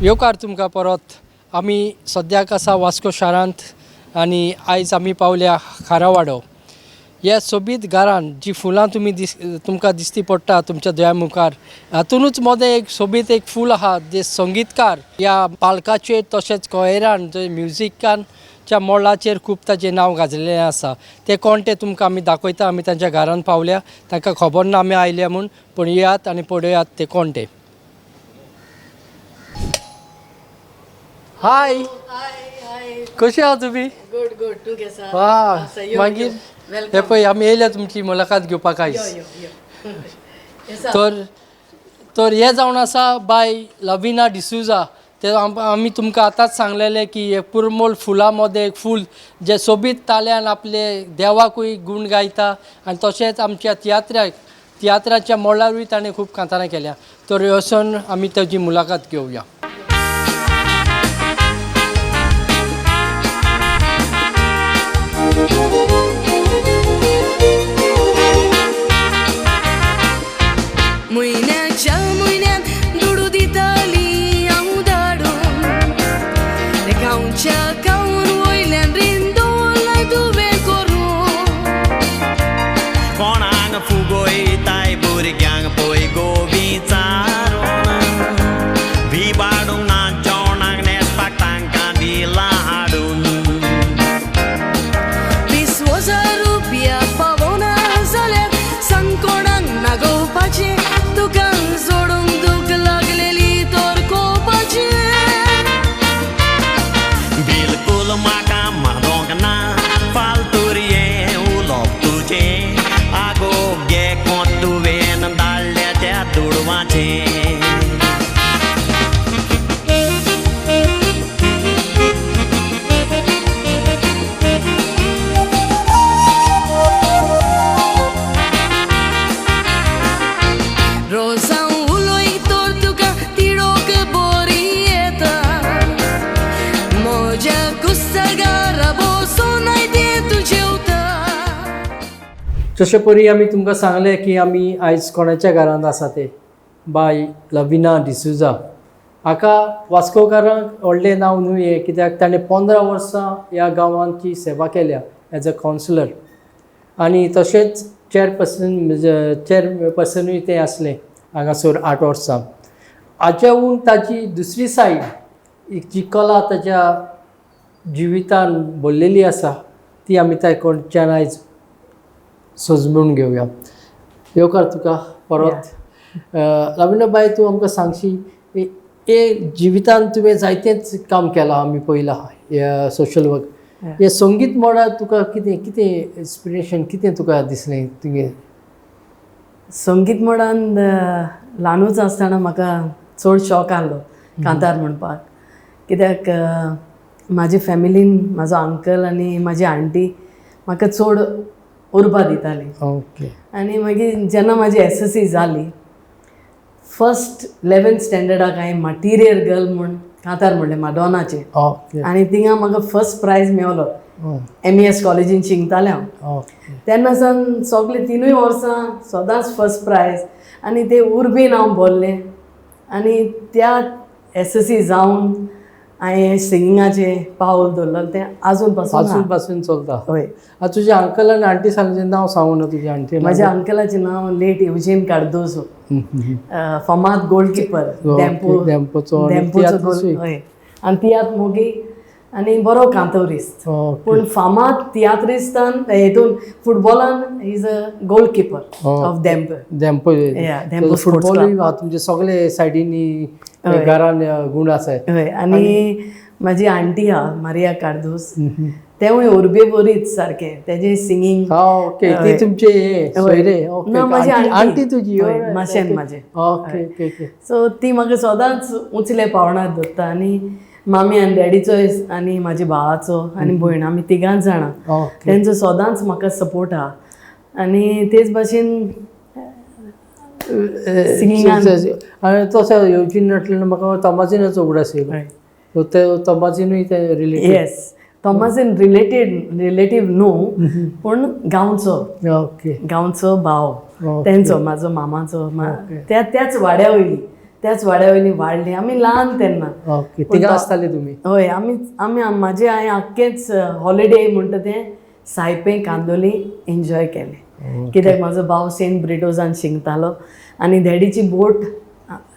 येवकार तुमकां परत. आमी सद्याक आसा वास्को शारांत आनी आयज आमी पावल्या खारावाडो ह्या सोबीत घरान. जी फुलां तुमी तुमकां दिसती पडटा तुमच्या दोळ्या मुखार, हातूनच मदें एक सोबीत एक फूल आहा जे संगीतकार ह्या पालकाचेर तशेंच कोयरान जे म्युजिकानच्या मळाचेर खूब ताचें नांव गाजलेलें आसा. ते कोण ते तुमकां आमी दाखयता. आमी तांच्या घरान पावल्या, तांकां खबर ना आमी आयल्या म्हूण, पूण येयात आनी पळयात ते कोण ते. हाय, कशी आहा तुमी? गुड गुड, तूं केसा? वा, मागीर हे पळय आमी येयल्या तुमची मुलाखत घेवपाक आयज. तर तर हे जावन आसा बाय लविना डिसुजा. ते आमी तुमकां आतांच सांगलेलें की हे पुरमोल फुलां मदें एक फूल जें सोबीत ताल्यान आपले देवाकूय गूण गायता आनी तशेंच आमच्या तियात्राच्या मळारूय ताणें खूब कांतारां केल्या. तर वचून आमी ताजी मुलाखत घेवया. म्हयन्याच्या म्हयन्यान दुडू दिताली हांव धाडून, गांवच्या गांवन वयल्यान रीण दवरलाय तुवें करून. कोणाक फुगोयताय भुरग्यांक पय गोबी चारून, विबाडूंक ना जेवणाक न्हेसपाक तांकां दिलां हाडून. 20,000 रुपया पावना जाल्यार सांग कोणाक नागोवपाचें, तुका सोडूंक दूख लागलेली तर कोवपाचें. बिलकुल म्हाका मानोंक ना फालतूर हें उलोवप तुजें, आगो गे कोण तुवें धाडल्या त्या दुडवाचें. रोजां उलोय तर तुका तिडोक बरी येता, म्हज्या कुस्तागारा बसून तें तूं जेवता. जशे परी आमी तुमकां सांगलें की आमी आयज कोणाच्या घरांत आसा ते बाय लविना डिसुजा. हाका वास्कोकारांक व्हडलें नांव न्हू हें, कित्याक ताणें 15 वर्सां ह्या गांवांची सेवा केल्या एज अ कावन्सिलर आनी तशेंच चॅरपर्सनूय तें आसलें हांगासर 8 वर्सां. हाच्याहून ताची दुसरी सायड एक जी कला ताच्या जिवितान भरलेली आसा ती आमी त्या कोणच्यान आयज सजमून घेवया. येवकार तुका परत. लविना बाय, तूं आमकां सांगशी, हे जिवितान तुवें जायतेंच काम केलां, आमी पळयलां हे सोशल वर्क, हे संगीत मळार तुका कितें कितें इन्स्पिरेशन कितें तुका दिसलें तुगे? संगीत मळान ल्हानूच आसतना म्हाका चड शॉक आहलो कांतार म्हणपाक, कित्याक म्हाजे फॅमिलीन म्हाजो अंकल आनी म्हाजी आंटी म्हाका चड उर्बा दिताली. आनी मागीर जेन्ना म्हाजी SSC जाली, फर्स्ट 11th स्टँडर्डाक हांवें मटिरियल गर्ल म्हूण कांतार म्हणलें माडोनाचें, आनी थिंगा म्हाका फर्स्ट प्रायज मेवलो. MES कॉलेजीन शिकतालें हांव तेन्ना सावन, सगळे 3 वर्सां सदांच फर्स्ट प्रायज, आनी ते उर्बेन हांव भरलें. आनी त्या SSC जावन हांवें सिंगिंगाचें पावल दवरलें तें आजून पासून. आजून पासून चलता. हय. आतां तुज्या अंकल आनी आंटी सांगचें नांव सांगू ना तुज्या आंटी? म्हज्या अंकलाचें नांव लेट युजीन कार्दोजो, फामाद गोलकिपर डेम्पो, डेम्पोचो. डेम्पोचो गोल. हय, आनी तियात्र मोगी आनी बरो कांतोरिस्त, पूण फामाद तियात्रिस्तान हेतून फुटबॉलान is a goalkeeper of Dempo. Dempo. Dempo. फुटबॉलूय तुमचे सगळे सायडींनी घरान गूण आसा. हय, आनी म्हाजी आंटी आहा मारिया कार्दोस, तेवूय उर्बे बरीच सारकें तेजें सिंगींग. ओके, ती तुमचे सोयरे? ना, म्हाजी आंटी तुजी. माशेन म्हाजें. ओके ओके ओके सो ती म्हाका सदांच उंचले पावणार दवरता. आनी मामी आनी डॅडीचो आनी म्हाज्या भावाचो आनी भयण, आमी तिगांच जाणां, तेंचो सदांच म्हाका सपोर्ट आहा. आनी तेच भाशेन सिंगिंगान. आनी तसो येवजीन म्हटल्यार म्हाका तोमाजिनाचो उगडास येयलो. ते तोमाजिनूय ते रिलेटेड? येस, तोमाजीन रिलेटीव न्हू, पूण गांवचो, गांवचो भाव तेंचो, म्हाजो मामाचो, त्याच वाड्या वयली. त्याच वाड्या वयली वाडली आमी ल्हान तेन्ना. ओके, थिंगा आसताले तुमी? हय, आमी आमी म्हाजे हांवें आख्खेच हॉलिडे म्हणटा तें सायपे कांदोली एन्जॉय केलें, कित्याक म्हाजो भाव सेंट ब्रिटोजान शिंकतालो आनी डॅडीची बोट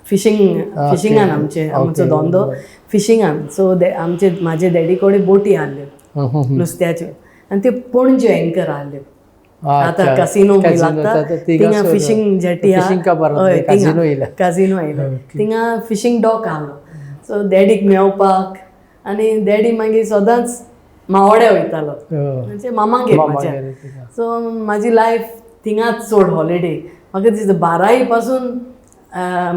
फिशींग फिशिंगान, आमचे आमचो धंदो फिशिंगान. सो आमचे म्हाजे डॅडी कडेन बोटी आहल्यो नुस्त्याच्यो आनी त्यो पणजे एंकर आहल्यो. आतां कसिनो बी लागता थिंगा फिशींग जेटी, हय, काजिनो येयले, थिंगा फिशींग डॉक आहलो. सो डॅडीक मेवपाक आनी डॅडी मागीर सदांच मावोड्या वयतालो, म्हणजे मामागेर म्हाज्या. सो म्हाजी लायफ थिंगाच चड हॉलिडे म्हाका दिसता बारावी पासून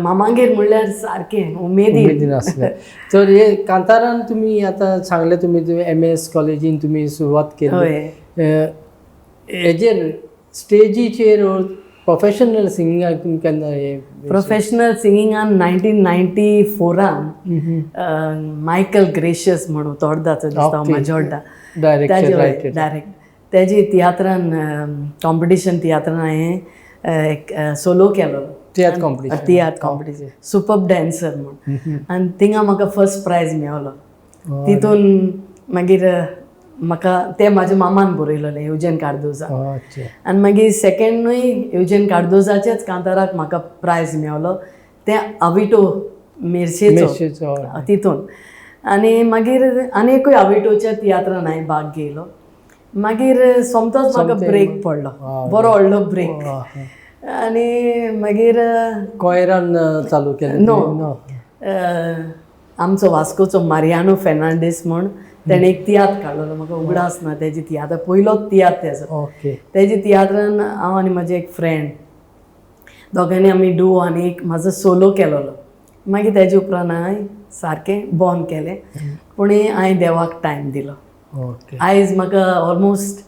मामागेर म्हणल्यार सारकें उमेदीन आसलें. तर हे कांतारान तुमी आतां सांगलें, तुमी MS कॉलेजीन तुमी सुरवात केली, हेजेर स्टेजीचेर प्रोफेशनल सिंगिंगाक तुमी केन्ना हे? प्रोफेशनल सिंगिंगान 1994 मायकल ग्रेशियस म्हणून तोडदाचो दिसता माजोड्डा, डायरेक्ट तेजी तियात्रान कॉम्पिटिशन तियात्रान हांवें एक सोलो केलो, तियात्र कॉम्पिटिशन, तियात्र कॉम्पिटिशन, सुपर्ब डान्सर म्हूण, आनी थिंगा म्हाका फर्स्ट प्रायज मेवलो. तितून मागीर म्हाका तें म्हाज्या मामान बरयलेलें युजन कार्दोजा, आनी मागीर सेकेंडूय युजन कार्दोजाच्याच कांताराक म्हाका प्रायज मेवलो, तें आविटो मिर्शेचो तितून. आनी मागीर आनी एकूय आविटोच्या तियात्रान हांवें भाग घेयलो. मागीर सोमतोच म्हाका ब्रेक पडलो, बरो व्हडलो ब्रेक. आनी मागीर कॉयरान चालू केलें? नो, आमचो वास्कोचो मारियानो फेर्नांडीस म्हूण तेणें एक तियात्र काडलेलो, म्हाका उगडास ना तेजी तियात्र, पयलोच तियात्र तेजो. तेजी तियात्रान हांव आनी म्हाजे एक फ्रेंड दोगांनी आमी डुओ आनी एक म्हाजो सोलो केलोलो. मागीर तेजे उपरांत हांवें सारकें बंद केलें, पूण हांवें देवाक टायम दिलो. आयज म्हाका ऑलमोस्ट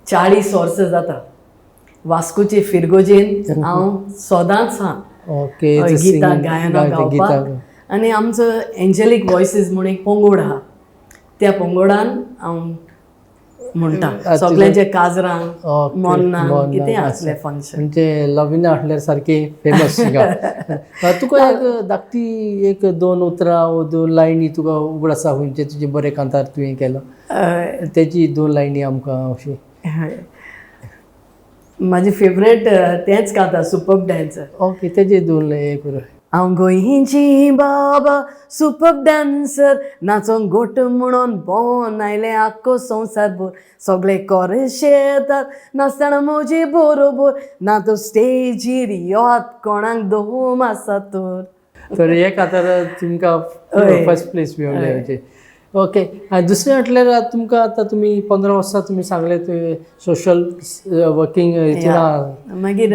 40 वर्सां जाता वास्कोचे फिरगोजेन हांव सदांच आहा, गितां गायनां गावपाक. आनी आमचो एंजलीक वॉयसीस म्हूण एक पंगड आहा, त्या पंगडान हांव म्हणटा सगळ्यांचे काजरां मोन्नां कितें आसलें फंक्शन. म्हणजे लविना म्हटल्यार सारकी फेमस. तुका एक धाकटी एक दोन उतरां दोन लायनी तुका उगडास आसा खंयचे तुजे बरे कांतार तुवें केलो तेजी दोन लायनी आमकां अशी? म्हाजी फेवरेट तेंच कांतार सुपर्ब डान्सर. ओके, तेजे दोन एक. हांव गोंयची बाबा सुपर्ब डान्सर, नाचोंक गोट म्हणून भोंवन आयलें आख्खो संवसार भर, सगळे कोरशेतात नाचतना म्हजे बरोबर, ना तो स्टेजीर योत कोणाक दोम आसा तर. तर हे कांतार तुमकां फर्स्ट प्लेस मेळ्ळें. ओके, आनी दुसरें म्हटल्यार तुमकां आतां तुमी 15 वर्सां तुमी सांगलें सोशल वर्कींग हितून. मागीर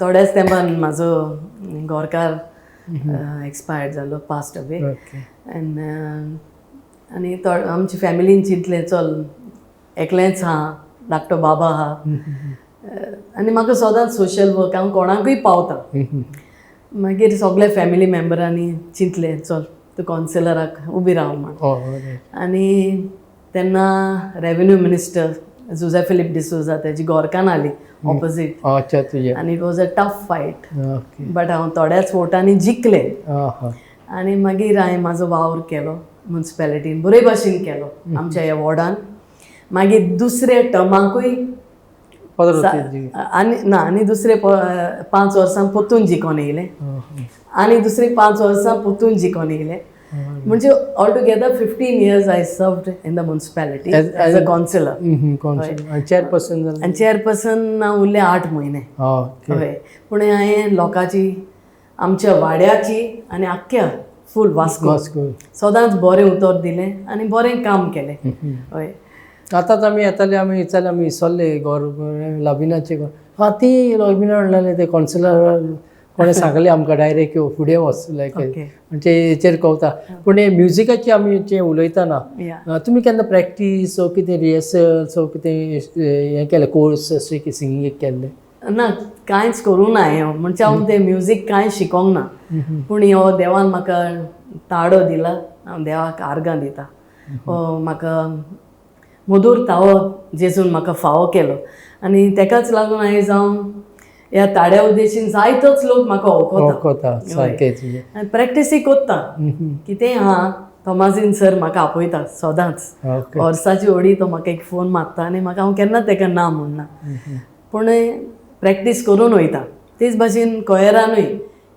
थोड्याच तेंपान म्हाजो गोरकार एक्सपायर्ड जालो, पास्ट अवे. एंड आनी आमची फॅमिलीन चिंतलें चल एकलेंच आहा, धाकटो बाबा आहा, आनी म्हाका सदांच सोशल वर्क हांव कोणाकूय पावता. मागीर सगळे फॅमिली मेम्बरांनी चिंतलें चल तूं कॉन्सिलराक उबी राव म्हण. आनी तेन्ना रेवेन्यू मिनिस्टर जुझे फिलीप डिसोजा तेजी गोरकान आली ऑपोजीट, आनी it was a tough fight, but हांव थोड्याच वोटांनी जिखलें. आनी मागीर हांवें म्हाजो वावर केलो मुन्सिपेलिटीन, बरे भाशेन केलो आमच्या ह्या वॉर्डान. मागीर दुसऱ्या टर्माकूय आनी ना आनी दुसरे 5 वर्सां परतून जिखोन येयलें, आनी दुसरी 5 वर्सां परतून जिखोन येयलें. म्हणजे all together 15 years I served in the municipality as a councillor. Chairperson? आनी चेअरपर्सन हांव उरलें 8 म्हयने. हय, पूण हांवें लोकांची, आमच्या वाड्याची आनी आख्ख्या फूल वास्को सदांच बरें उतर दिलें आनी बरें काम केलें. हय, आतांच आमी येताले, आमी विचारले, आमी विसरले गोर लविनाचे गोर हां ती लविना म्हणलें ते कॉन्सिलर कोणें सांगलें आमकां डायरेक्ट फुडें वच लायक म्हणजे हेचेर कवता. पूण हे म्युजिकाची आमी जे उलयतना तुमी केन्ना प्रॅक्टीस ओ कितें रिहर्सल सो कितें हें केलें कोर्स अशें की सिंगींग केल्लें? ना, कांयच करूं ना हांवें, म्हणजे हांव तें म्युजीक कांय शिकोंक ना, पूण हो देवान म्हाका ताडो दिला, हांव देवाक आर्गां दिता. हो म्हाका मधूर तावो जेजून म्हाका फावो केलो आनी तेकाच लागून हांवें जावं ह्या ताड्या उद्देशीन जायतोच लोक म्हाका वळखता. वळखता सारकें तुजें. आनी प्रॅक्टीसूय कोत्ता. कितेंय आहा, तोमाजीन सर म्हाका आपयता सदांच. वर्साची ओडी तो म्हाका एक फोन मारता आनी म्हाका, हांव केन्ना ताका ना म्हणना, पूण प्रॅक्टीस करून वयता. तेच भाशेन कोयरानूय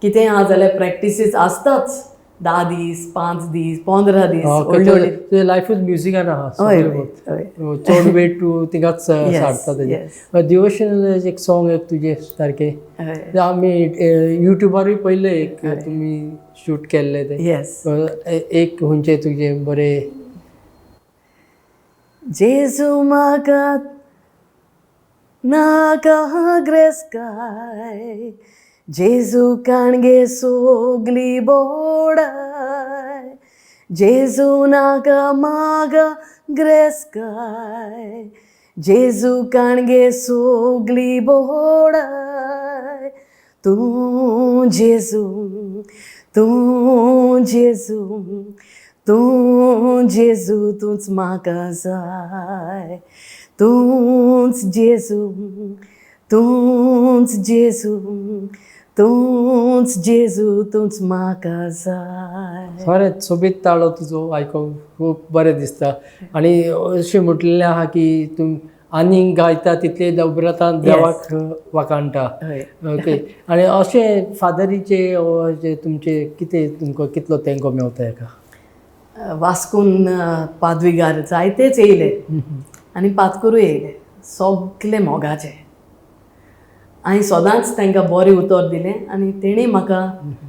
कितेंय आहा जाल्यार प्रॅक्टिसीस आसताच, 10 दीस, 5 दीस, 15 दीस. व्हडले व्हडले. तुजें लायफूच म्युजिकान आहा. हय. सगळें. हय हय चड वेळ तूं थिंगाच सारता तेजें. डिवोशनल एक सॉंग एक तुजें सारकें. हय. आमी युट्यूबारूय पळयलें एक तुमी शूट केल्लें तें. एक खंयचें तुजें बरें. जेजू म्हाका नाका ग्रेस्काय, जेजू काणगे सोगली बोडाय, जेजू नाका मागा ग्रेस्काय, जेजू काणगे सोगली बोडाय, तूं जेजू, तूं जेजू, तूं जेजू, तूंच म्हाका जाय, तूंच जेजू, तूंच जेजू, तूंच जेजू, तूंच म्हाका जाय. खरेंच सोबीत ताळो तुजो, आयकूंक खूब बरें दिसता. आनी अशें म्हटलेलें आहा की तूं आनीक गायता तितले उपरांत देवाक वाखाणटा. हय. ओके, आनी अशें फादरीचे जे तुमचे कितें, तुमकां कितलो तेंको मेवता हेका? वास्कोन पादविगार जायतेच येयले आनी पातकरूय येयले, सगले मोगाचे. हांवें सदांच तांकां बरें उतर दिलें आनी तेणी म्हाका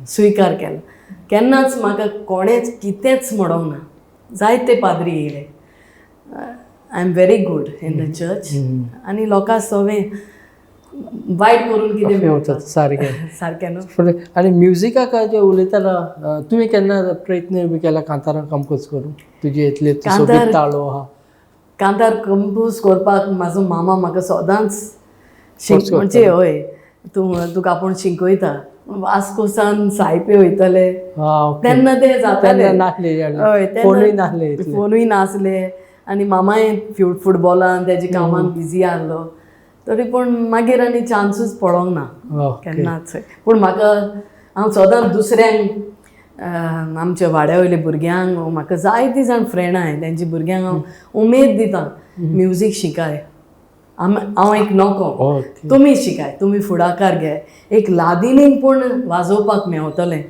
स्विकार केलो. केन्नाच म्हाका कोणेंच कितेंच म्हणोंक ना. जायते पाद्री येयले. I am very good in the church आनी लोकां सवें वायट करून कितें मेळटा. सारकें. सारकें न्हू? फुडें आनी म्युजिकाक जे उलयतना, तुवें केन्ना प्रयत्न बी केला कांतारां कंपोज करूंक? तुजे इतले सोबीत ताळो आहा. कांतार कंपोज करपाक म्हाजो मामा म्हाका सदांच फोर्स करता. म्हणजे हय, तूं तुका आपूण शिकयता. वास्कोसान सायपे वयताले तेन्ना ते जाताले. तेन्ना नासले. हय. फोनूय नासले इतले. फोनूय नासले आनी मामाय फुटबॉलान तेजे कामान बिजी आहलो. तरी पूण मागीर आनी चान्सूच पडोंक ना केन्नाच. पूण म्हाका, हांव सदांच दुसऱ्यांक, आमच्या वाड्या वयल्या भुरग्यांक, म्हाका जायतीं जाण फ्रेंडां आहाय, तेंच्या भुरग्यांक हांव उमेद दिता, म्युजीक शिकाय, हांव एक नको, तुमी शिकाय, तुमी फुडाकार घे. एक लादिनीन पूण वाजोवपाक मेवतलें,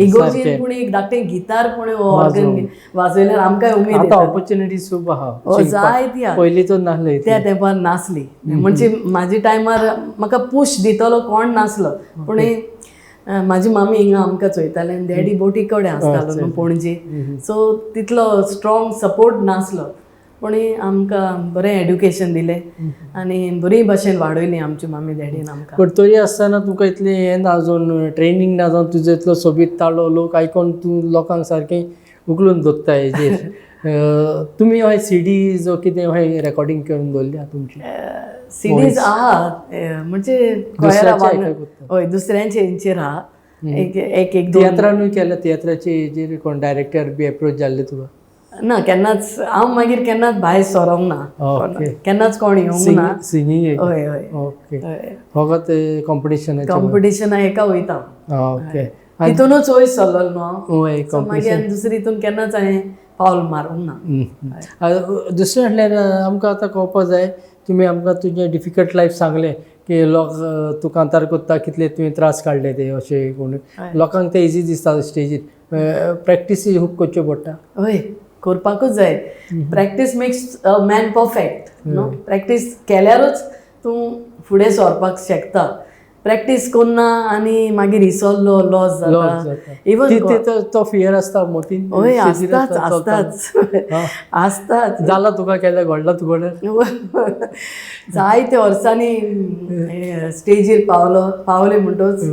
इगोर्जीन पूण एक धाकटें गितार पूण ऑर्गन वाजयल्यार आमकांय उमेद आतां येता. ऑपॉर्च्युनिटी खूब आहा. हो, जायती आहा. पयलीं तर नासले. त्या तेंपार नासली. म्हणजे म्हाजे टायमार म्हाका पूश दितलो कोण नासलो. पूण म्हाजी मामी हिंगा आमकां चोयताले आनी डॅडी बोटी कडेन आसतालो न्हू पणजे, सो तितलो स्ट्रॉंग सपोर्ट नासलो. पूण आमकां बरें एड्युकेशन दिलें आनी बरी भाशेन वाडयली आमची मामी डॅडीन आमकां. पण तरी आसतना तुका इतलें हें ना, अजून ट्रेनींग ना जावन तुजो इतलो सोबीत ताळो, लोक आयकोन तूं लोकांक सारकें उखलून दवरता हेजेर. तुमी हय सिडीज वो कितें हय रेकॉर्डिंग करून दवरल्या तुमची? सिडीज आहा, म्हणजे दुसऱ्याचे वांगडा. आयकूंक. हय, दुसऱ्यांचे हेंचेर आहा, एक एक एक दोन. तियात्रानूय केल्या? तियात्राचे हेजेर कोण डायरेक्टर बी एप्रोच जाल्ले तुका? ना, केन्नाच. हांव मागीर केन्नाच भायर सरोंक ना. केन्नाच कोण येवंक ना. सिंगींग. हय हय हय. फकत कॉम्पिटिशनाचे? कॉम्पिटिशना हेका वयता. तितूनच वयर सरलो न्हू हांव. So मागीर आनी दुसरी हितून केन्नाच हांवें पावल मारूंक ना. दुसरें म्हटल्यार आमकां आतां कळपाक जाय, तुमी आमकां तुजें डिफिकल्ट लायफ सांगलें की लोक तूं कांतार करता, कितले तुवें त्रास काडले ते. अशें कोण लोकांक ते इजी दिसता स्टेजीर. प्रॅक्टीसूय खूब करच्यो पडटा. हय, करपाकूच जाय. Practice makes a man perfect न्हू. प्रॅक्टीस केल्यारूच तूं फुडें सरपाक शकता. प्रॅक्टीस करना आनी मागीर इसरलो, लॉस लॉस जाता. जाता. इवन तो फियर आसता मतीन. हय. स्टेजीर आसताच. आसता, चलता. आसताच, आसताच. जाला तुका केन्ना घडला तुका? जायते वर्सांनी स्टेजीर पावले म्हणटच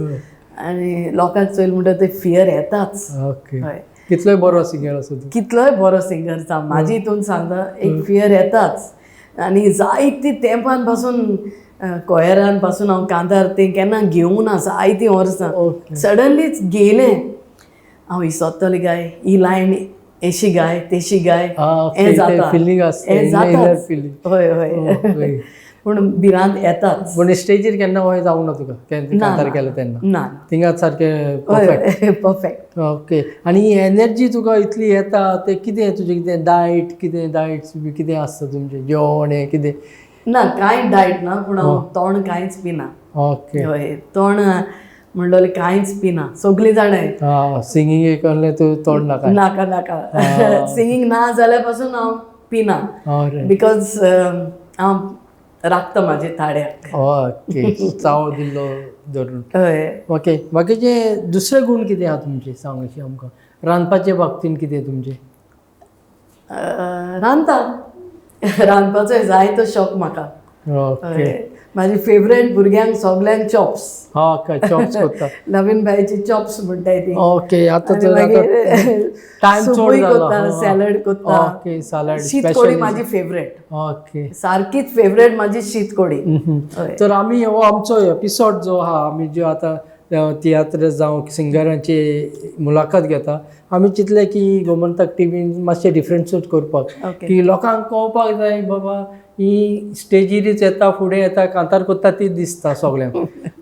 आनी लोकांक चोयले म्हणटच ते फियर येताच. हय. कितलोय बरो सिंगर आसूं तूं. कितलोय बरो सिंगर जावं, म्हाजी हितून सांगता, एक फियर येताच. आनी जायती तेंपान पासून, कोयरान पासून हांव कांतार तें केन्ना घेवंक ना जायतीं वर्सां. सडनलीच घेयलें, हांव इसोत्तलें गाय, ही लायन एशी गाय, तेशी गाय. हें जाता. फिलींग आसता. हें जाता. फिलींग. हय हय. पूण भिरांत येताच. पूण स्टेजीर केन्ना वय जावंक ना तुका कांतार केलें तेन्ना? ना. थिंगा सारकें परफेक्ट? परफेक्ट. ओके, आनी एनर्जी तुका इतली येता ते कितें तुजें कितें डायट, कितें डायट्स बी कितें आसता तुमचें जेवण हें कितें? ना, कांय डायट ना, पूण हांव तोंड कांयच पिना. ओके. हय, तोंड म्हणलोलें कांयच पिना, सगळीं जाणां. आं, सिंगींग कहलें तूं तोंड नाका? नाका नाका, सिंगींग ना जाल्यार पासून हांव पिना, because हांव राखता म्हाजे ताळ्याक. ओके, चाव दिल्लो धरून. हय. ओके, बाकीचे दुसरे गूण कितें आहा तुमचे, सांग अशें आमकां. रांदपाचे बाबतीन कितें तुमचें? रांदता, रांदपाचो जायतो शौक म्हाका. ओके. म्हाजी फेवरेट भुरग्यांक सगल्यांक चॉप्स. ओके, चॉप्स करता. नवीन भाईची चॉप्स म्हणटाय ती. ओके, आतां तर आतां टायम चड जाला. सॅलड करता. Okay, salad. शीत कोडी म्हाजी फेवरेट. ओके. सारकीच फेवरेट म्हाजी शीत कोडी. तर आमी हो आमचो एपिसोड जो आहा, आमी ज्यो आतां तियात्र जावं सिंगरांची मुलाखत घेता, आमी चिंतलें की गोमंतक टिवीन मातशें डिफरन्सूच करपाक, की लोकांक कळपाक जाय बाबा ही स्टेजीरीच येता, फुडें येता, कांतार करता ती दिसता सगळ्यांक.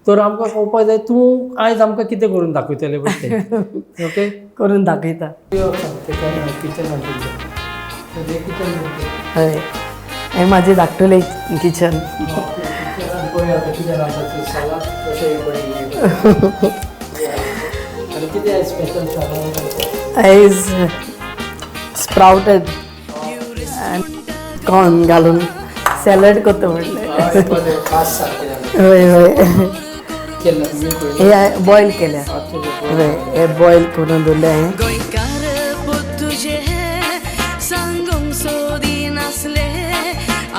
तर आमकां कळपाक जाय तूं आयज आमकां कितें करून दाखयतलें पळय तें. ओके. करून दाखयता. किचन. हय, हें म्हाजें धाकटुलें किचन. पळय आतां कितें रांदता, सालाद कशें पळय. आनी कितें स्पेशल सालाद? आयज स्प्राउटेड कॉर्न घालून सॅलड करता म्हणलें. खास सारकें. हय हय. केल्लें तुमी पयलीं? हे बॉयल केल्या. हय, हे बॉयल करून दवरलें हांवें. गोंयकार पूत तुजे सांगूंक सोदिनासले,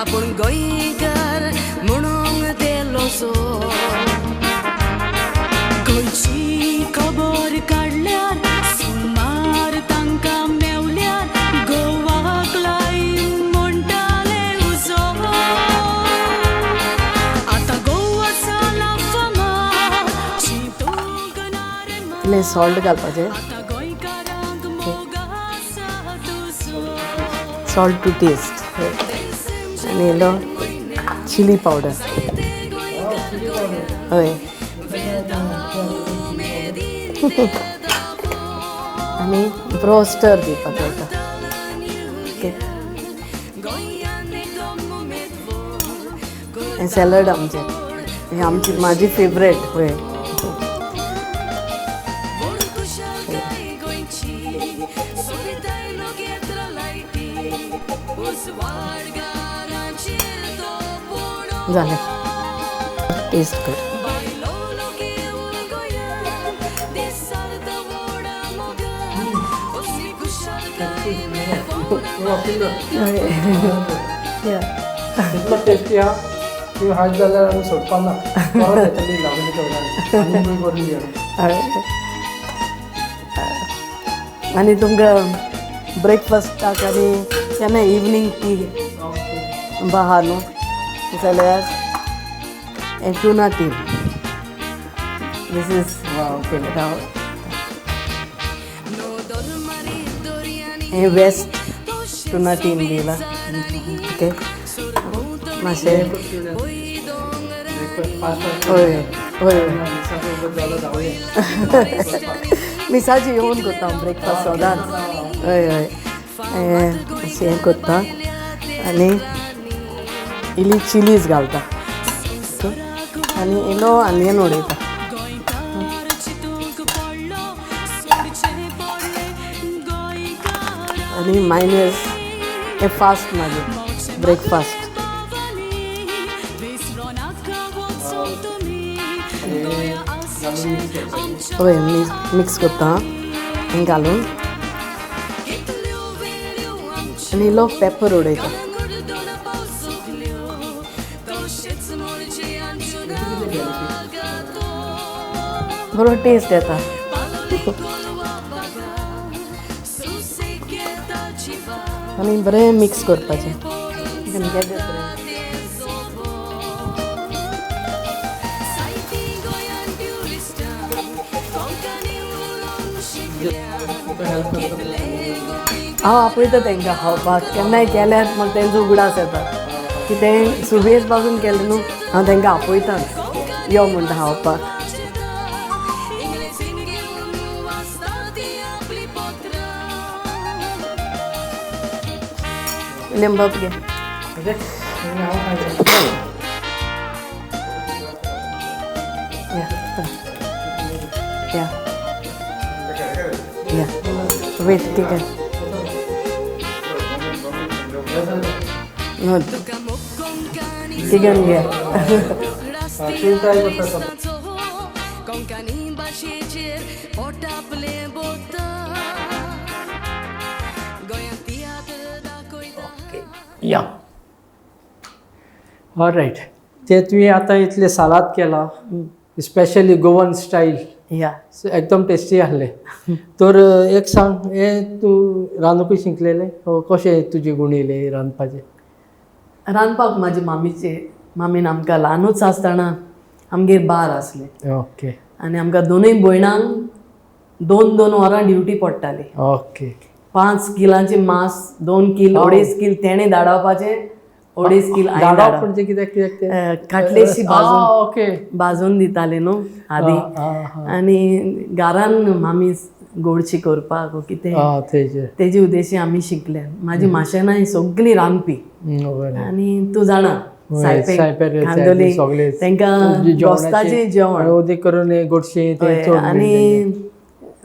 आपूण गोंयकार म्हणूंक ते लोसो. गोंयची खबर काडल्यार, सुमार तांकां मेवल्यार, गोवाक लायन म्हणटाले उजो. आतां गोवा जाला फामाद, चिंतूंक ना रे. इल्लें सॉल्ट घालपाचें. आतां गोंयकारांक मोग आसा तुजो. सॉल्ट टू टेस्ट आनी इल्लो चिली पावडर. हय, आनी बरो स्टर दिवपाक जाता. ओके, हें सॅलड आमचें, हें आमची म्हाजी फेवरेट. हय. व्हड खुशालकाय गोंयची, सोबिताय नखेत्रां लायटी, उजवाड घरांचेर तो पडो. जालें, टेस्ट कर. बायलो लोकी उर गोंयांत, दिसार्थ व्हडा मोगान, असली खुशालकाय इतलो टेस्टी आहा ती हाड जाल्यार आमी सोडपा ना, परत येतली लागली तेवढ्यान आनी करून दिया. हय. आनी तुमकां ब्रेकफास्टाक आनी केन्ना इवनींग टी आहा न्हू जाल्यार हें tuna tin, this is. Okay. हें वेस्ट टुना टीन दिला. ओके, मातशें. हय हय, मिसाची येवन करता हांव ब्रेकफास्ट सदांच. हय हय, हें अशें हें करता आनी इल्ली चिलीज घालता आनी इल्लो आनियन उडयता. गोंयकार चिंतूंक पडलो, सोडचें पडलें गोंयकार. आनी मायनस हें फास्ट मागीर ब्रेकफास्ट. विसरो नाका वचूंक तुमी, गोंया आसचें आमच्या. हय, मिक्स करता हें घालून कितल्यो वेळ्यो आमच्यो आनी इल्लो पेपर उडयता. दोन पावसुकल्यो, तशेंच मोरजे अंजुना. बरो टेस्ट येता. पालोली कोलवा बागा, सुसेग घेता जिवा. आनी बरें मिक्स करपाचें. You can get it. जायतीं गोंयान ट्युरिस्टां कोंकणी उलोवंक शिकल्या, कितले गोंय. हांव आपयता तांकां खावपाक केन्नाय गेल्यार, म्हाका तेंचो उगडास येता. कितें सुबेज पासून केलें न्हू हांव तांकां आपयताच यो म्हणटा खावपाक. इंग्लेजीन घेवन वाचता ती आपली पत्रां. विलियम बाब घे. या या या वेट ठीक आहे. तुका मोग चिकन घे. कोंकणी भाशेचेर पोटापले बोता गोंयांत तियात्र दाखयता. या, ऑलरायट. ते तुवें आतां इतलें सालाद केला, स्पेशली गोवन स्टायल, या. एकदम टेस्टी आहलें. तर एक सांग, हें तूं रांदूंकय शिकलेलें ओ कशें तुजे गूण येयले रांदपाचे? रांदपाक म्हाजी मामीचे मामीन आमकां ल्हानूच आसतना आमगेर बार आसलें आनी आमकां दोनूय भयणांक 2-2 वरां ड्युटी पडटाली. 5 किलांचे मांस 2 कील 2.5 कील तेणें धाडावपाचें, 2.5 कील हांवें धाडप धाडप. म्हणजे कित्याक कित्याक तें? काटलेशी भाजून भाजून दिताले न्हू आदी. आनी घरान मामी गोडशी करपाक वो कितें तेजेर तेजे उद्देशी आमी शिकले. म्हाजी माशेनाय सगळीं रांदपी. बरें. आनी तूं जाणा सायपेर सायपेर खांदोली सगळे तांकां गोस्ताचें जेवण उदीक करून हे गोडशें तें चड आनी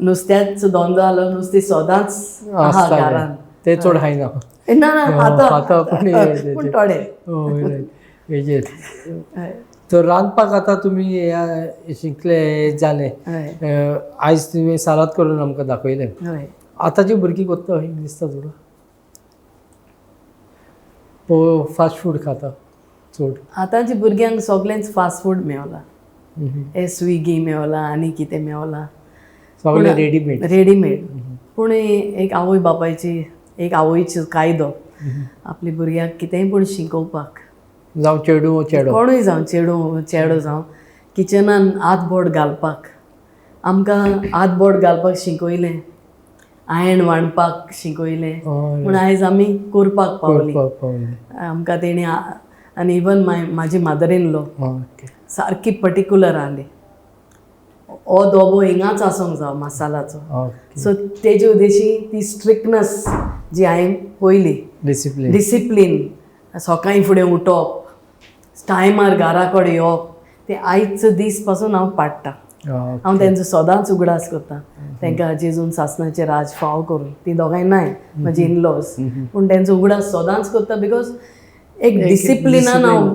नुस्त्याचो धंदो आलो, नुस्तें सदांच आहा आसतालें. घरान. ते चड खायना. ए, ना ना खाता खाता पूण हे- पूण थोडे. हय, हेजेर तर रांदपाक आतां तुमी हे शिकले जालें. हय. आयज तुमी सालाद करून आमकां दाखयलें. हय. आतांची भुरगीं कोत्ता अशें दिसता तुका? फास्ट फूड खाता चड. आतांच्या भुरग्यांक सगळेंच फास्ट फूड मेवला, हे स्विगी मेवला आनी कितें मेवला. सगळें रेडीमेड. रेडीमेड. पूण एक आवय बापायची एक आवयचो कायदो आपल्या भुरग्याक कितेंय पूण शिकोवपाक. जावं चेडूं चेडो. कोणूय जावं, चेडूं चेडो जावं, किचनान हात बोट घालपाक आमकां हात बोट घालपाक शिकयलें, आयण वांटपाक शिकयलें. पूण आयज आमी करपाक पावलीं. करपाक पावलें. आमकां तेणी आनी इवन म्हाजी मदर इन लॉ सारकी पर्टिकुलर आहली, हो दोबो हिंगाच आसूंक जावो मसालाचो. सो तेजे उद्देशी ती स्ट्रिक्टनस जी हांवें पयली डिसिप्लीन. डिसिप्लीन, सकाळीं फुडें उठप, टायमार घरा कडेन येवप, तें आयचो दीस पासून हांव पाडटा. हांव तेंचो सदांच उगडास करता तांकां जेजून सासणाचें राज फाव करून. ती दोगांय नाय म्हजी इनलॉज, पूण तेंचो उगडास सदांच करता because एक डिसिप्लिनान हांव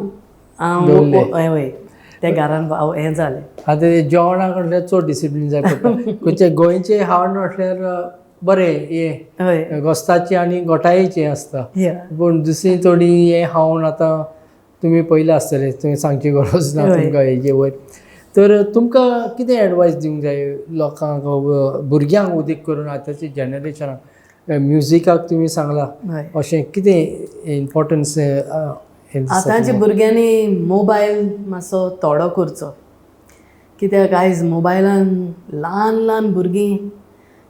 हांव हय त्या घरान हें जालें. आतां जेवणाक म्हटल्यार चड डिसिप्लीन जाय पडटा. खंयचे गोंयचें खाण म्हटल्यार बरें हें गोस्ताचें आनी गोठायेचें आसता, पूण दुसरी थोडी हें खावन आतां तुमी पयलें आसतलें, तुवें सांगची गरज ना तुमकां हेजे वयर. तर तुमकां कितें एडवायस दिवंक जाय लोकांक, भुरग्यांक उदीक करून आतांच्या जनरेशनाक म्युजिकाक तुमी सांगलां अशें कितें इम्पोर्टन्स? आतांच्या भुरग्यांनी मोबायल मातसो थोडो करचो, कित्याक आयज मोबायलान ल्हान ल्हान भुरगीं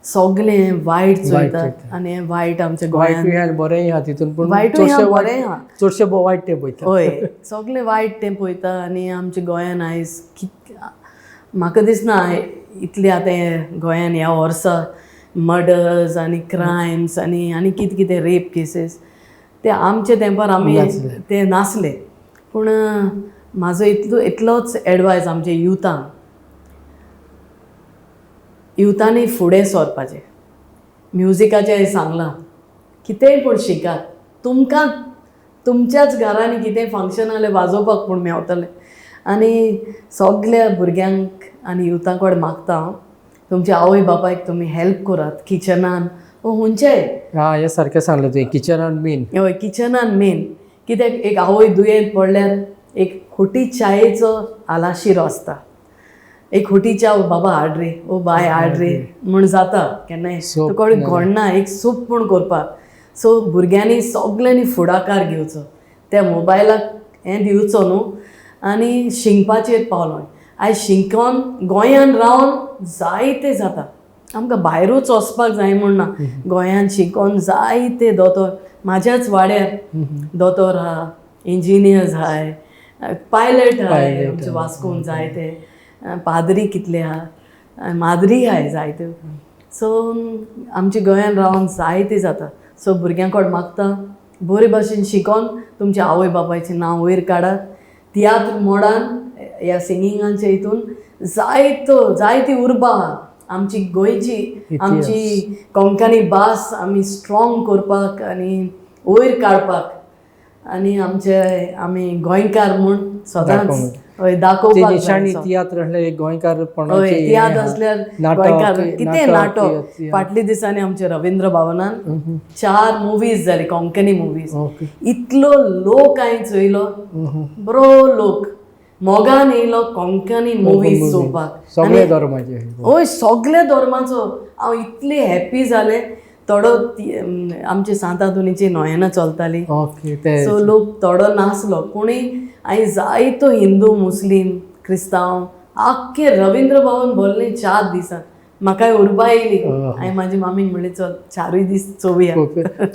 सगळें वायट चोयतात आनी हें वायट आमच्या गोंयांत वायटूय बरेंय आहा तितून, पूण वायटूय आहा बरेंय आहा, चडशे वायट तें पळयता. हय, सगळें वायट तें पळयता. आनी आमच्या गोंयान आयज कितकें म्हाका दिसना इतलें आतां गोंयान ह्या वर्सा मर्डर्स आनी क्रायम्स आनी आनी कितें कितें रेप केसीस ते आमच्या तेंपार आमी ते नासले. पूण म्हाजो इतलोच एडवायज आमच्या युथांक, युथांनी फुडें सरपाचें. म्युजिकाचें सांगलां, कितेंय पूण शिकात, तुमकां तुमच्याच घरांनी कितेंय फंक्शन जाल्यार वाजोवपाक पूण मेवतलें. आनी सगल्या भुरग्यांक आनी युथां कडेन मागता हांव, तुमच्या आवय बापायक तुमी हेल्प करात किचनान वो हुंचेय. हें सारकें सांगलें तुवें, किचनान मेन. हय, किचनान मेन. कित्याक एक आवय दुयेंत पडल्यार एक खोटी च्यायेचो आलाशिरो आसता. एक खोटी च्या बाबा हाड रे, ओ बाय हाड रे म्हूण जाता केन्नाय, तुका घोडना एक सूप पूण करपाक. सो भुरग्यांनी सगल्यांनी फुडाकार घेवचो, त्या मोबायलाक हें दिवचो न्हू आनी शिंकपाचेर पावलो. आयज शिंकोन गोंयान रावन जायते जाता, आमकां भायरूच वचपाक जाय म्हूण ना, गोंयान शिकोन जायते दोतोर, म्हाज्याच वाड्यार दोतोर आहा, इंजिनियर्स आहाय, पायलट आहाय Pilot आमचे वास्कोन जायते, पाद्री कितले आहा, माद्री आहाय जायत्यो. सो आमच्या गोंयान रावन जायते जाता. सो भुरग्यां कडेन मागता बरे भाशेन शिकोन तुमच्या आवय बापायचें नांव वयर काडात. तियात्र मोडान ह्या सिंगिंगाच्या हितून जायतो जायती उर्बा आहा आमची गोंयची, आमची कोंकणी भास आमी स्ट्रॉंग करपाक आनी वयर काडपाक आनी आमचे आमी गोंयकार म्हूण सदांच हय ते दाखोवपाक निशाणी जाय. तियात्र असले एक गोंयकारपणाचे हय, तियात्र असल्यार नाटक, गोंयकार कितें नाटक. तियात्र. फाटल्या दिसांनी आमच्या रवींद्र भवनान 4 मुवीज जाली, कोंकणी मुवीज. ओके. इतलो लोक हांवें चोयलो, बरो लोक मोगान येयलो कोंकणी मुवीज चोवपाक. सगळे धर्माचे. हय, सगल्या धर्माचो. हांव इतलें हॅप्पी जालें. थोडो आमचे सांतांतोनीची नोयेनां चलताली. ओके ते सो लोक थोडो नासलो, पूण हांवें जायतो हिंदू, मुस्लीम, क्रिस्तांव आख्खे रवींद्र भवन भरलें 4 दिसां. म्हाकाय उर्बा येयली. हांवें म्हाजी मामीक म्हणलें चल 4 दीस चोवया.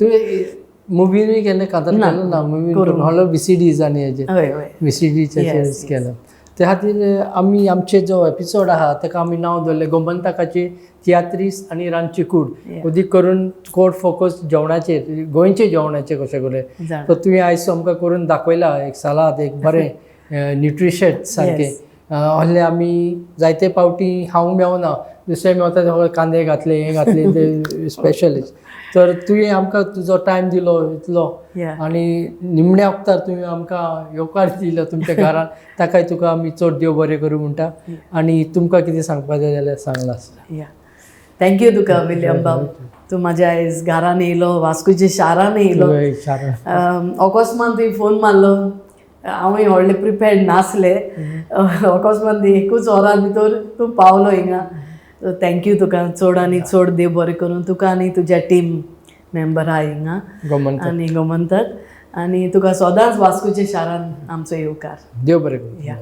तुवें मुवीनूय केन्ना कांतार केलो ना? मुवीन व्हडलो विसिडीज आनी हेजे हय हय विसिडीचेर केला. त्या खातीर आमी आमचे जो एपिसोड आहा ताका आमी नांव दवरलें गोमंतकाची तियात्रीस आनी रांदची कूड. अदीक करून कोर फोकस जेवणाचेर, गोंयचे जेवणाचेर कशें करूं. जाणा. सो तुवें आयज आमकां करून दाखयला एक सालाद, एक बरें न्युट्रिशन सारकें. आहले आमी जायते पावटी हांव मेवना, दुसरे मेवता ते कांदे घातले, हें घातले, ते स्पेशलिस्ट. तर तुवें आमकां तुजो टायम दिलो इतलो आनी निमण्या वखतार तुवें आमकां येवकार दिलो तुमच्या घरान, ताकाय तुका आमी चड देव बरें करूं म्हणटा. आनी तुमकां कितें सांगपाक जाय जाल्यार सांगलां आसता. या, thank you तुका विलियम बाब, तूं म्हाज्या आयज घरान येयलो, वास्कोच्या शारान येयलो. अकस्मात तुवें फोन मारलो, हांवूय व्हडलें प्रिपेर्ड नासलें. अकस्मात एकूच वरां भितर तूं पावलो हिंगा. Thank you तुका चड आनी चड, देव बरें करूं तुका आनी तुज्या टीम मेंबर आहा हिंगा आनी गोमंतक, आनी तुका सदांच वास्कोच्या शारान आमचो येवकार. देव बरें करूं. या.